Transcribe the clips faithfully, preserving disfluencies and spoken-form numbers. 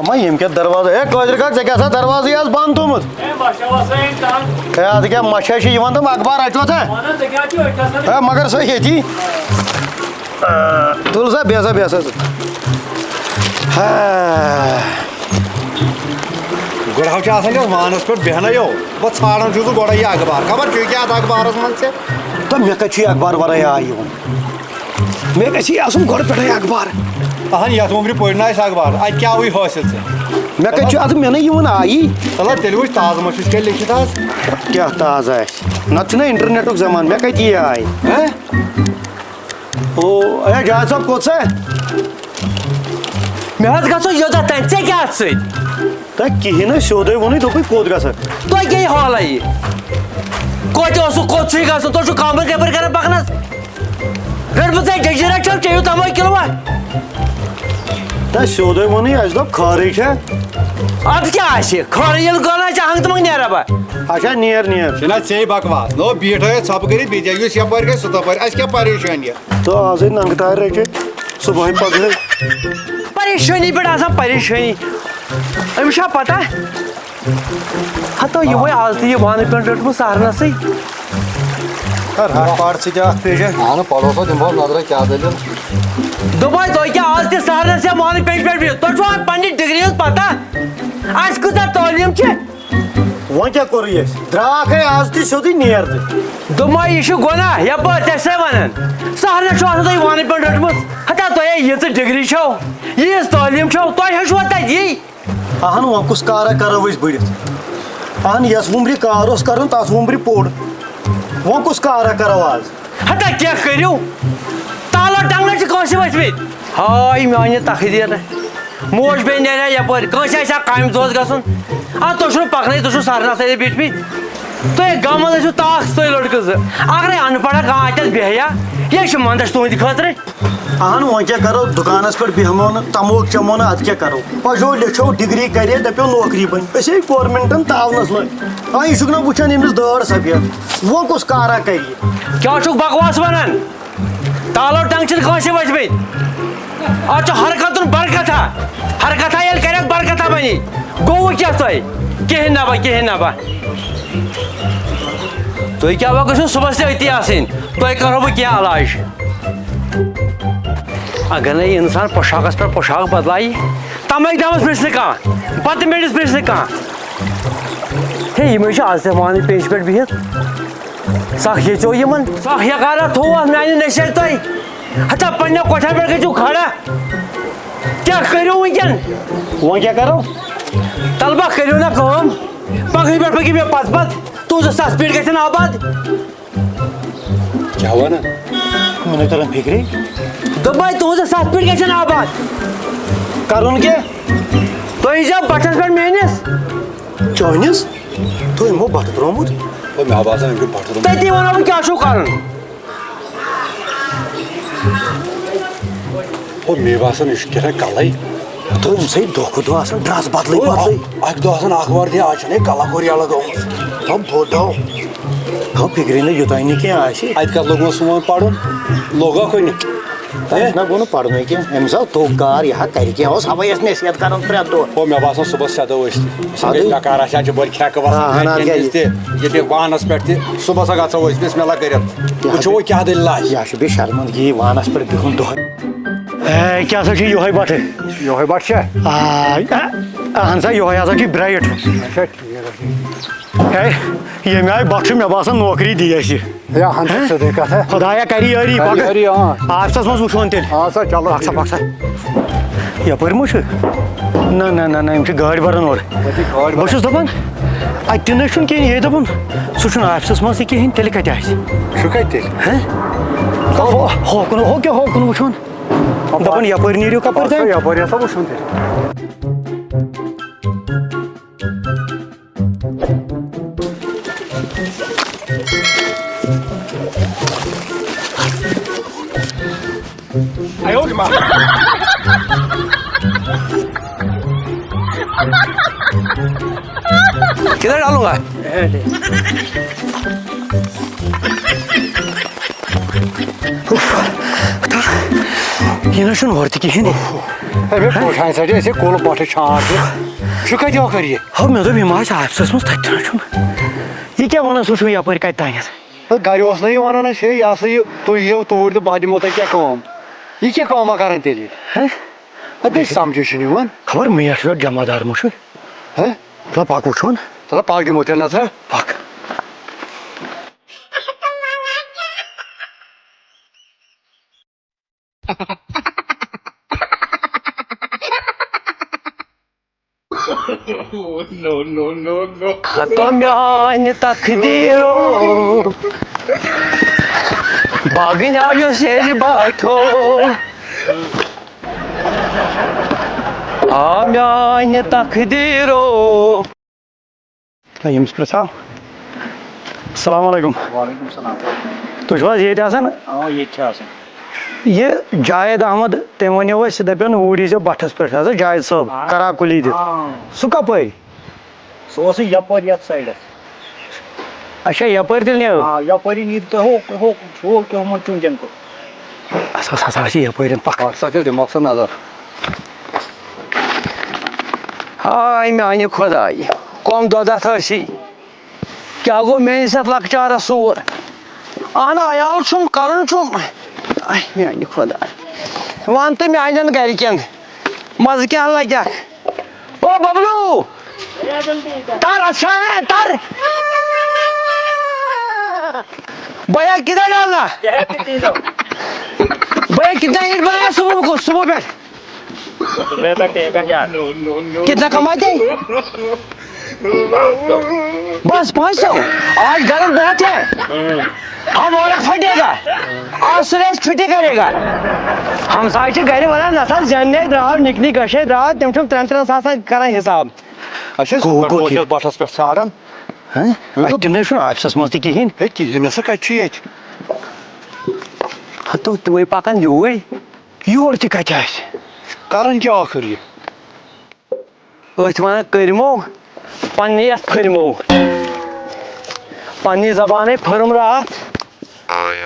اما ییٚمہِ کیٛاہ دروازٕ؟ ہے قٲدر کاک، ژےٚ کیٛاہ سا دروازٕ یہِ آز بنٛد تھوٚمُت؟ ہے، مَچھِ ہا وَسان ییٚمہِ تام۔ ہے، اَدٕ کیٛاہ مَچھِ ہا چھِ یِوان تِم اخبار رَٹہِ وۄتھا؟ وَنان، ژےٚ کیٛاہ چھُ أتھۍ آسان؟ ہے، مگر سۄ ییٚتی۔ آ، تُل سا، بیٚہہ سا، بیٚہہ سا ژٕ۔ ہا۔ گۄڈٕ ہاو چھِ آسان یَتھ وانَس پٮ۪ٹھ بیٚہنَے یو۔ بہٕ ژھانٛڈان چھُس بہٕ گۄڈَے یہِ اخبار۔ خبر چھُ کیٛاہ اَتھ اخبارَس منٛز ژےٚ؟ تہٕ مےٚ کَتہِ چھُ یہِ اخبار وَرٲے آے یِوان؟ مےٚ گژھِ یہِ آسُن گۄڈٕ پٮ۪ٹھَے اخبار۔ اَہَن، یَتھ عُمرِ پوٚرِ نہٕ اَسہِ اخبار۔ اَتہِ کیٛاہ آوٕے حٲصِل ژےٚ؟ مےٚ کَتہِ چھُ اَتھ، مےٚ نَے یِوان آیی۔ چلو، تیٚلہِ وٕچھ تازٕ ما چھُس کیٛاہ لیٚکھِتھ آز۔ کیٛاہ تازٕ آسہِ؟ نَتہٕ چھُنہ اِنٹرنیٹُک زمانہٕ، مےٚ کَتہِ یہِ آے؟ ہہ؟ او، اے جاوید صٲب، کوٚت سا؟ مےٚ حظ گژھو یوٚتَتھ تام، ژےٚ کیٛاہ اَتھ سۭتۍ؟ تۄہہِ کِہیٖنۍ نہٕ، سیوٚدُے ووٚنُے، دوٚپُے کوٚت گژھکھ؟ تۄہہِ کیٛاہ یہِ حالہ یہِ؟ کوٚت اوسُکھ، کوٚت چھُے گژھُن؟ تُہۍ چھُو کامَن کَپٲرۍ کَران پَکنَس؟ رٔٹمٕژ ژےٚ جٔجیٖرا چھَو، چیٚیِو تَمٲے کِلوٗا؟ تۄہہِ سیوٚدُے ووٚنُے، اَسہِ دوٚپ خٲرٕے چھےٚ۔ اَدٕ کیٛاہ آسہِ؟ خٲرٕے ییٚلہِ گوٚو نہ، اَسہِ ہنٛگ تہٕ منٛگ نیرا بہٕ۔ اچھا، نیر، نیر۔ چھِنہ ژے بکواس؟ نو، بیٖٹھ ہے ژھۄپہٕ کٔرِتھ، بیٚیہِ یُس یَپٲرۍ گژھِ، سُہ تَپٲرۍ۔ اَسہِ کیٛاہ پریشٲنی؟ تہٕ آزٕے ننٛگہٕ تارِ رَچے صُبحٲے پگہٲے۔ پریشٲنی پٮ۪ٹھ آسان پریشٲنی۔ أمِس چھا پتہ؟ ہتو یِہوٚے آز تہِ یہِ وانہٕ پٮ۪نٛٹ رٔٹمٕژ سہرنَسٕے۔ کر ہَتھ پاڑ ژٕ تہِ اَتھ پیجہِ۔ اہنہٕ، پَرو سا، دِمہٕ ہا نظرہ کیٛاہ دٔلیٖل۔ دوٚپمَے تۄہہِ کیٛاہ آز تہِ سہرنَس یا وانہٕ پٮ۪نٛٹ پٮ۪ٹھ بِہِتھ؟ تۄہہِ چھُوا پنٛنہِ ڈگری ہٕنٛز پتہ؟ اَسہِ کۭژاہ تعلیٖم چھِ؟ وۄنۍ کیٛاہ کوٚرُے اَسہِ؟ درٛاکھ ہے آز تہِ سیوٚدُے نیرنہٕ۔ دوٚپمَے، یہِ چھُ گۄناہ، یَپٲرۍ ژےٚ چھِ سَے وَنان۔ سہرنَس چھُ آسان تۄہہِ وانہٕ پٮ۪نٛٹ رٔٹمٕژ۔ ہتا تۄہہِ ہے ییٖژٕ ڈگری چھَو، ییٖژ تعلیٖم چھَو، تۄہہِ ہیوٚچھوا تَتہِ یی؟ اہن، وۄنۍ کُس کارا کَرو أسۍ بٔڑِتھ؟ اہن، یَس وُمرِ کار اوس کَرُن، تَتھ وُمرِ پوٚر۔ وۄنۍ کُس کارا کَرو آز؟ ہتا کیٛاہ کٔرِو؟ تالو ٹنٛگنَے چھِ کٲنٛسہِ ؤتھمٕتۍ۔ ہاے میٛانہِ تقدیٖر۔ موج بیٚنہِ نیرِ ہا یَپٲرۍ، کٲنٛسہِ آسہِ ہا کامہِ دۄہَس گژھُن۔ آ، تُہۍ چھُو نہٕ پَکنٕے، تُہۍ چھُو سَرنَسٕے بیٖٹھمٕتۍ۔ تُہۍ گامَس ٲسِو تاکھ ژٕے لٔڑکہٕ زٕ۔ اَگرَے اَن پَڑھا کانٛہہ اَتٮ۪تھ بیٚہہِ ہا، یہِ چھِ منٛدَچھ تُہٕنٛدِ خٲطرٕ۔ اہن، وۄنۍ کیٛاہ کرو؟ دُکانس پٮ۪ٹھ بیٚہمو نہٕ، تموک چٮ۪مو نہٕ، ادٕ کیٛاہ کرو؟ پزیو لیٚچھو ڈگری کرے، دپیو نوکری بنہِ۔ أسۍ ہے گورمنٹن تاونس لٲگۍ۔ آ، یہِ چھُکھ نہ وٕچھان أمِس دٲر سفید؟ وۄنۍ کُس کارا کرِ یہِ؟ کیٛاہ چھُکھ بکواس ونان؟ تالو ٹنگ چھِنہٕ کٲنٛسہِ ؤتھمٕتۍ۔ اتھ چھُ حرکتُن برکتھا۔ حرکتھا ییٚلہِ کرٮ۪کھ، برکتھا بنی۔ گوٚوٕ کیٛاہ تۄہہِ؟ کِہیٖنۍ نہ با، کِہیٖنۍ نہ با۔ تُہۍ کیٛاہ وۄنۍ گٔژھِو صُبحس تہِ أتی آسٕنۍ، تۄہہِ کرو بہٕ کینٛہہ علاج۔ اگر نہٕ یہِ انسان پوشاکس پٮ۪ٹھ پوشاک بدلایہِ، تمے دمس پرژھِ نہٕ کانٛہہ، بتہٕ میٖٹھِس پرژھِ نہٕ کانٛہہ۔ ہے، یِمے چھِ آز تہِ وانہٕ پیٚنٛجہِ پٮ۪ٹھ بِہِتھ۔ سکھ ییٚژیو یِمن، سکھ یکارا تھوٚو اتھ میانہِ نشہِ سۭتۍ تۄہہِ۔ ہتا پننٮ۪و کۄٹھٮ۪ن پٮ۪ٹھ گٔژھِو کھڑا۔ کیٛاہ کٔرِو وٕنکٮ۪ن؟ وۄنۍ کیٛاہ کرو؟ تلہٕ بکھ کٔرِو نا کٲم، پگہٕے پٮ۪ٹھ پٔکِو مےٚ پتہٕ پتہٕ، تُہنٛزٕ ستھ پیٖٹۍ گژھن آباد۔ کیٛاہ وَنان؟ مےٚ نہٕ تران فِکرے۔ دوٚپمَے، تُہٕنٛزٕ ستھ پیٖٹۍ گژھن آباد۔ کَرُن کیٛاہ؟ تُہۍ ییٖزیو بَٹھَس پٮ۪ٹھ میٛٲنِس۔ چٲنِس؟ تُہۍ یِمو بَٹھٕ ترٛوومُت۔ ہے، مےٚ باسان، أمۍ چھُ بَٹھٕ ترٛوومُت۔ تٔتی وَنو بہٕ کیٛاہ چھُو کَرُن۔ ہو، مےٚ باسان، یہِ چھُ کیٛاہ تام کَلَے۔ تہٕ یِم چھِ دۄہ کھۄتہٕ دۄہ آسان ڈرٛس بدلٕے او، بدلٕے۔ اَکہِ دۄہ آسان اَکھ وَردی، آز چھَنہٕ یہِ کَلَکھ وریا لَگٲومٕژ۔ تھَو بوٚڑ دَو۔ تھَو فِکرِ نہٕ یوٗتاہ نہٕ کینٛہہ آسہِ۔ اَتہِ کَتھ لوٚگمُت سون پَرُن؟ لوٚگا کُنہِ؟ ہے؟ نہ گوٚو نہٕ پَرنُے کینٛہہ۔ أمِس آو توٚگ کار، یہِ ہا کَرِ کینٛہہ، اوس ہَوٲیَس نصیحت کَران پرٛٮ۪تھ دۄہ۔ او، مےٚ باسان صُبحَس سیٚدو أسۍ تہِ۔ أسۍ اَدٕ؟ بیٚیہِ بکار آسہِ، اَتھ چھِ بٔڑۍ کھٮ۪کہٕ وَسان، آ، اَہَن حظ، کھٮ۪ن گٔے۔ چٮ۪ن تہِ۔ ییٚتہِ وانَس پٮ۪ٹھ تہِ، صُبحَس ہا گژھو أسۍ بِسمِ اللہ کٔرِتھ۔ یہِ وٕچھو حظ وۄنۍ کیٛاہ دٔلیٖل آسہِ۔ یہِ حظ چھُ بیٚیہِ شرمندگی وانَس پٮ۪ٹھ بِہُن دۄہَے۔ ہے، کیٛاہ سا چھُ یِہوٚے بَٹھٕ؟ یِہوٚے بَٹھٕ چھا؟ آ، اَہَن سا، یِہوٚے ہسا چھُ برٛایٹ۔ اچھا، ٹھیٖک حظ چھُ۔ ہے، ییٚمہِ آیہِ بَٹھٕ چھُ، مےٚ باسان، نوکری دی اَسہِ۔ ہے، اَہَن سا، ہہ؟ سیٚدٕے کَتھ، ہہ؟ خۄدایا کَری یٲری، کَری پَکھ۔ یٲری، آ۔ آفسَس منٛز وٕچھون تیٚلہِ۔ آ سا، چلو، پَکھ سا، ٹھیٖک۔ پَکھ سا۔ یَپٲرۍ ما چھُ؟ نہ، نہ، نہ، نہ، یِم چھِ گاڑِ بَران اورٕ۔ یہِ چھِ گاڑِ بہٕ چھُس دَپان، اَتہِ تہِ نَے چھُنہٕ کِہیٖنۍ، یے دَپُن، سُہ چھُنہٕ آفسَس منٛز تہِ کِہیٖنۍ، تیٚلہِ کَتہِ آسہِ؟ چھُ کَتہِ تیٚلہِ؟ ہہ؟ ہو-، ہوکُن، ہو کیٛاہ ہوکُن وٕچھُن؟ دَپان، یَپٲرۍ نیٖرِو کَپٲرۍ تام۔ یَپٲرۍ ہسا وٕچھُن تیٚلہِ۔ किधर डालूंगा? اُف، یہِ نہ چھُنہٕ ہورٕ تہِ کِہیٖنۍ۔ ہے، مےٚ کوٚر ہاے سا، أسۍ ہے کُل پۄٹھٕ چھانٛٹ چھُ۔ چھُ کَتہِ ہو کَر یہِ؟ ہو، مےٚ دوٚپ، یِم آسہِ آفسَس منٛز، تَتہِ تہِ چھُنہٕ۔ یہِ کیٛاہ وَنان، سُہ چھُ یَپٲرۍ کَتہِ تانٮ۪تھ؟ ہے، گَرِ اوس نہ یہِ وَنان اَسہِ، ہے، یہِ ہسا یہِ، تُہۍ یِیِو توٗرۍ تہٕ بہٕ دِمو تۄہہِ کیٛاہ کٲم۔ یہِ کیٛاہ کٲمہ کَران تیٚلہِ ییٚتہِ؟ ہہ؟ ہے، بیٚیہِ سَمجھے چھُنہٕ یِوان۔ خبر مےٚ چھُ جمع دار مہ چھُ۔ ہہ؟ تَلہٕ پَکو چھُن۔ تَلہٕ پَکھ دِمو تیٚلہِ نظر۔ پَکھ۔ No, no, no, no. ہتو میانہِ تقدیٖرو، باغن آیو سیرِ باٹھو۔ آ میانہِ تقدیٖرو۔ تہٕ ییٚمِس پرٛژھاو۔ السلام علیکم۔ وعلیکم السلام۔ تُہۍ چھِو حظ ییٚتہِ آسان؟ آ، ییٚتہِ چھِ آسان۔ یہِ جاوید احمد، تٔمۍ وَنیو اَسہِ، دَپیو نہٕ اوٗرۍ ییٖزیو بَٹھَس پٮ۪ٹھ، حظ جاوید صٲب، آ۔ کراکُلی دیُت۔ آ۔ سُہ کَپٲرۍ؟ سُہ اوس یَپٲرۍ یَتھ سایڈَس۔ اچھا، یَپٲرۍ تیٚلہِ نیرو؟ آ، یَپٲری نیٖرِو تُہۍ ہُہ، ہُہ، ہُہ، ہُمَن ژوٗنٛٹھٮ۪ن کُن۔ اَتھ ہسا چھِ یَپٲرۍ پَکھ۔ اَتھ ہسا چھِ دِماغ سا نظر۔ ہاے میانہِ خۄدایہِ، کۄم دۄدتھ ٲسی؟ کیٛاہ گوٚو میٲنِس یتھ لۄکچارس سوٗر؟ اہن عیال چھُم، کرُن چھُم۔ آے میانہِ خۄدایہِ، وَن تہٕ میانٮ۪ن گرِکٮ۪ن، مزٕ کیٛاہ لگٮ۪کھ؟ او ببلو، تر اچھا ہے، تر۔ بھیا کدھر ڈالنا؟ بھیا کتنا اینٹ بنایا صبح کو، صبح پہ؟ میں تو ٹیک ہے یار۔ کتنا کماتے ہیں؟ بس پانچ سو۔ آج گرم بہت ہے، ہم اور پھٹے گا، آج سلیش چھٹی کرے گا۔ ہمسایہِ چھِ گرِ ونان، نسا زیننے درٛاو، نِکنی گٔشے درٛاو، تِم چھِم ترٛٮ۪ن ترٛٮ۪ن ساسن کران حساب۔ اچھا، گوٚو، گوٚو بہٕ کیٛاہ؟ چھُس بٹھس پٮ۪ٹھ ژھانڈان۔ ہہ؟ اَتہِ تہِ نہٕ حظ چھُنہٕ آفسَس منٛز تہِ کِہیٖنۍ۔ ہے، کِہیٖنۍ نہ سا، کَتہِ چھُ ییٚتہِ؟ ہتو تِمَے پَکان یوٗرۍ، یور تہِ کَتہِ آسہِ؟ کَران کیٛاہ ٲخٕر یہِ؟ أتھۍ وَنان کٔرمو، پنٛنہِ یَتھ پھٔرمو۔ پنٛنہِ زبانَے پھٔرم راتھ۔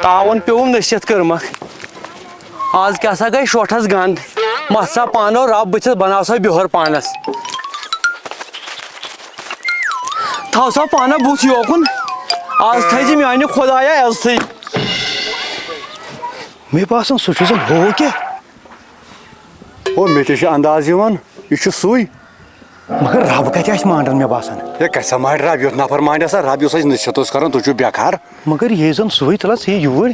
تاوَن پیوٚوُم نصیحت کٔرمَکھ۔ آز کیٛاہ سا گٔے شوٹھَس گنٛد۔ مَتھ سا پانو رب بٕتھِس، بناو سا بیوٚہر پانَس۔ تھاو سا پانہ بُتھ یوکُن۔ آز تھٲیزِ میٛانہِ خۄدایا عزتھٕے۔ مےٚ باسان سُہ چھُ زَن ہُہ کیٛاہ۔ او، مےٚ تہِ چھُ انداز یِوان، یہِ چھُ سُے۔ مگر رب کتہِ آسہِ مانڈان مےٚ باسان؟ ہے، کتہِ سا مانڈِ رب؟ یُتھ نفر مانڈِ سا رب، یُس اسہِ نصیحت اوس کران، تُہۍ چھِو بیکار۔ مگر یہِ زن سُے تُلس یہِ یوٗرۍ۔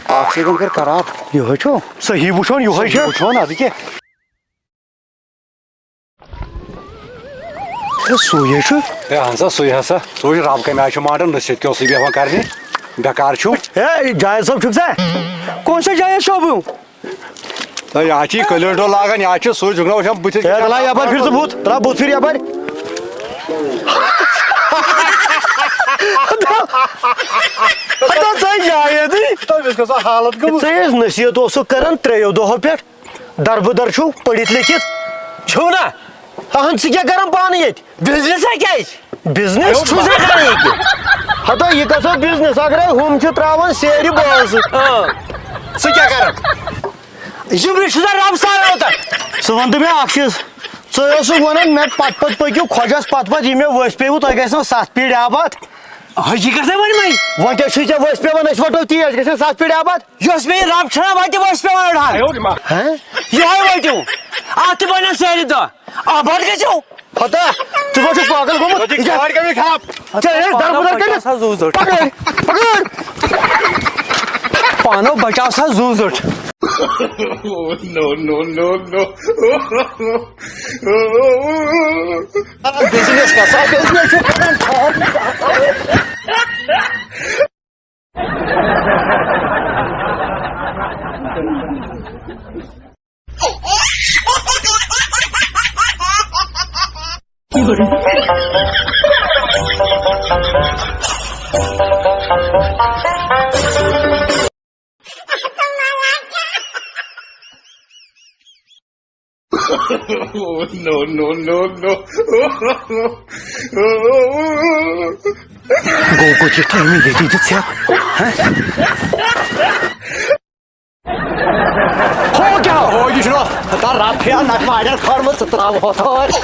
اکھ سیکنڈ کر قرار۔ یِہوٚے چھُ، صحیح وٕچھون، یِہوٚے چھُ۔ وٕچھون، ادٕ کیٛاہ؟ ہے، سُے ہے چھُ۔ ہے، اہن سا، سُے ہسا۔ سُے چھُ رب کمہِ آیہِ چھُ مانڈان، نصیحت کیٛاہ اوسُے بیہوان کرنہِ؟ بیکار چھُو۔ ہے، جاوید صٲب چھُکھ ژےٚ؟ کون سا جاوید صٲب ہیوٗ؟ تہٕ یا چھِ یہِ کٔلیٖڈو لاگان، یا چھِ سُے جُگنہٕ وٕچھان بٕتھِس۔ ہے، تَلہ یَپٲرۍ پھِر ژٕ بُتھ، تَلہ بُتھ پھِر یَپٲرۍ۔ ہتا ژٕ جاویدٕے۔ تٔمِس کۄس حالت گٔمٕژ؟ ژےٚ یۄس نصیحت اوسُکھ کران ترٛیٚیو دۄہو پٮ۪ٹھ، دربٕدر چھُو پٔرِتھ لیکھِتھ۔ چھُو نا؟ اہن، ژٕ کیٛاہ کران پانہٕ ییٚتہِ؟ بزنس ہا کیٛازِ؟ بزنس چھُ ژےٚ کران ییٚتہِ؟ ہتا یہِ کسا بزنس؟ اگرے ہُم چھِ تراوان سیرِ بٲژٕ۔ اۭں۔ ژٕ کیٛاہ کران؟ یِمنٕے چھُ سا رب سان ووتان؟ ژٕ وَن تہٕ مےٚ اکھ چیٖز، ژٕ اوسُکھ وَنان مےٚ پتہٕ پتہٕ پٔکِو خۄجس پتہٕ پتہٕ، یہِ مےٚ ؤسۍ پیوٕ، تۄہہِ گژھِ نہ ستھ پیٖرۍ آباد۔ حقیٖقت ہے ؤنۍ مےٚ۔ وۄنۍ کیٛاہ چھُے ژےٚ ؤسۍ پیوان؟ أسۍ وَٹو تیز، گژھِ نہ ستھ پیٖرۍ آباد۔ یۄس مےٚ یہِ رب چھَنا وَتہِ ؤسۍ پیوان أڑہَن۔ ہہ؟ یِہوٚے ؤٹِو۔ اَتھ تہِ بَنن سٲری دۄہ۔ آباد گٔژھِو۔ ہتا، ژٕ ما چھُکھ پاگل گوٚمُت؟ یہِ کیٛاہ؟ گاڑِ کَمہِ خراب؟ ژےٚ یہِ دربٕدر کٔرِتھ؟ پَکٲرۍ، پَکٲرۍ۔ پانو بچاو سا زُو زٔٹ۔ No, no, no, no. Business کسا بزنس چھُ کران ٹھاٹھ۔ No, no, no, no. گوٚو کوٚت یہِ ٹایمِنٛگ ییٚتی دِژ ژےٚ؟ ہہ؟ ہو کیا؟ ہو یہِ چھُنہٕ ہتا رب پھیران، نہ چھُ واریاہ کھۄرمُت، ژٕ ترٛاو ہۄتھ ٲدۍ۔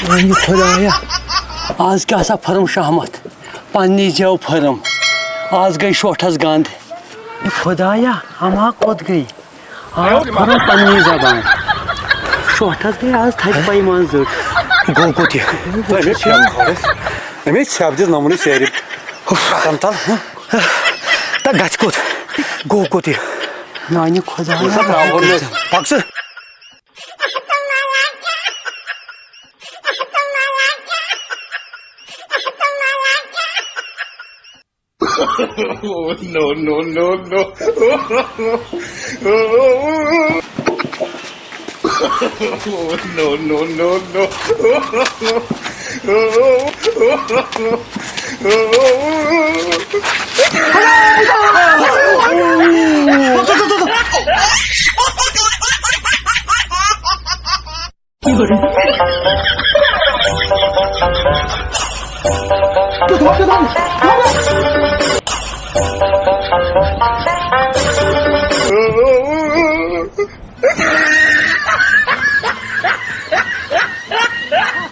وۄنۍ خۄدایا، آز کیٛاہ سا پھٔرٕم شہمت، پننی زٮ۪و پھٔرٕم۔ آز گٔے شوٹھس گنٛد۔ خۄدایا، اما کوٚت گٔے؟ آ، پھٔرٕم پننی زبان۔ شوٹھس گٔے آز تھدِ پایہِ منٛز زٔٹ۔ گوٚو کوٚت یہِ؟ أمۍ ژھٮ۪پ دِژ نمونٕے سیرِ۔ تن تل۔ تہ گژھِ کوٚت؟ گوٚو کوٚت یہِ؟ میانہِ خۄدایا۔ وۄنۍ سا ترٛاوہون نہٕ أسۍ۔ پک ژٕ۔ Oh, no, no, no, no. Oh, no, no, no, no.